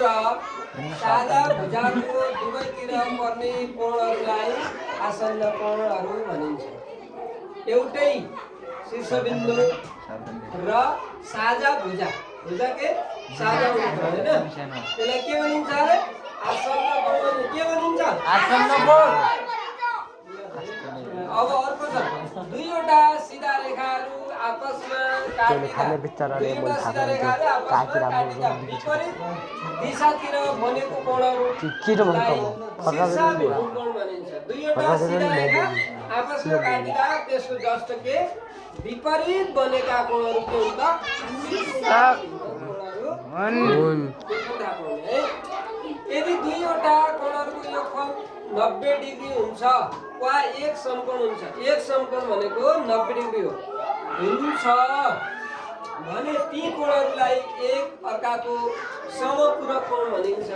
र साझा भुजाको दुवैतिर पर्ने कोणहरूलाई आसन्न कोणहरू भनिन्छ। एउटै शीर्षबिन्दु र साझा भुजा के साझा हुन्छ हैन, त्यसलाई के भनिन्छ अरे? आसन्न कोण। के भनिन्छ? आसन्न कोण। अब अर्को छ, दुईवटा सिधा रेखाहरू आपसमा काटिदा विपरीत दिशातिर बनेको कोणहरू कोण भनिन्छ। दुईवटा सिधा रेखा आपसमा काटिदा त्यसको जस्ट के विपरीत बनेका कोणहरू के हुन्छ? यदि दुईवटा कोणहरूको योगफल 90 डिग्री हुन्छ वा एक समकोण हुन्छ, एक समकोण भनेको 90 डिग्री हो हुन्छ भने ती कोणहरूलाई एक अर्काको समपूरक कोण भनिन्छ।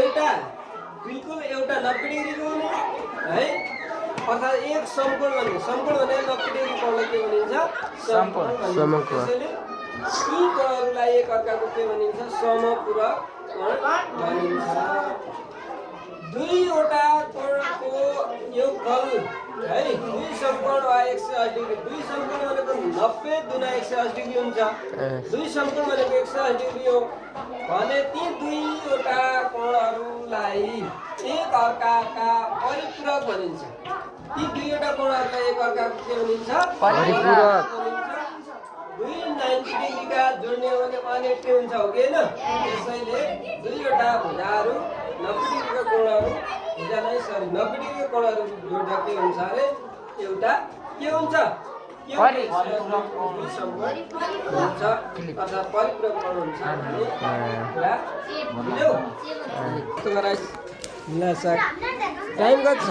एउटा बिल्कुल एउटा 90 डिग्रीको हुने है, अर्थात् एक समकोण भने 90 डिग्री कोणलाई के भनिन्छ? समकोण भनिन्छ। त्यसैले ती कोणहरूलाई एक अर्काको के भनिन्छ? समपूरक कोण भनिन्छ। दुईवटा कोणको योगफल है, दुई समकोण वा 180 डिग्री। दुई समकोण भनेको 90 दुना 180 डिग्री हुन्छ। दुई समकोण भनेको 180 डिग्री हो भने ती दुईवटा कोणहरूलाई एक अर्काका परिपूरक भनिन्छ। ती दुईवटा कोणहरूलाई एक अर्काको के भनिन्छ? परिपूरक। दुई 90 डिग्रीका जोड्ने हो भने 180 हुन्छ, हो कि हैन? त्यसैले दुईवटा भुजाहरू 90 डिग्रीको कोणहरू 90 डिग्रीको कोणहरू जोड्दा के हुन्छ अरे? एउटा के हुन्छ? परिपूरक हुन्छ अर्थात् परिपूरक कोण हुन्छ भन्ने कुरा बुझ्यौ? टाइम कति छ?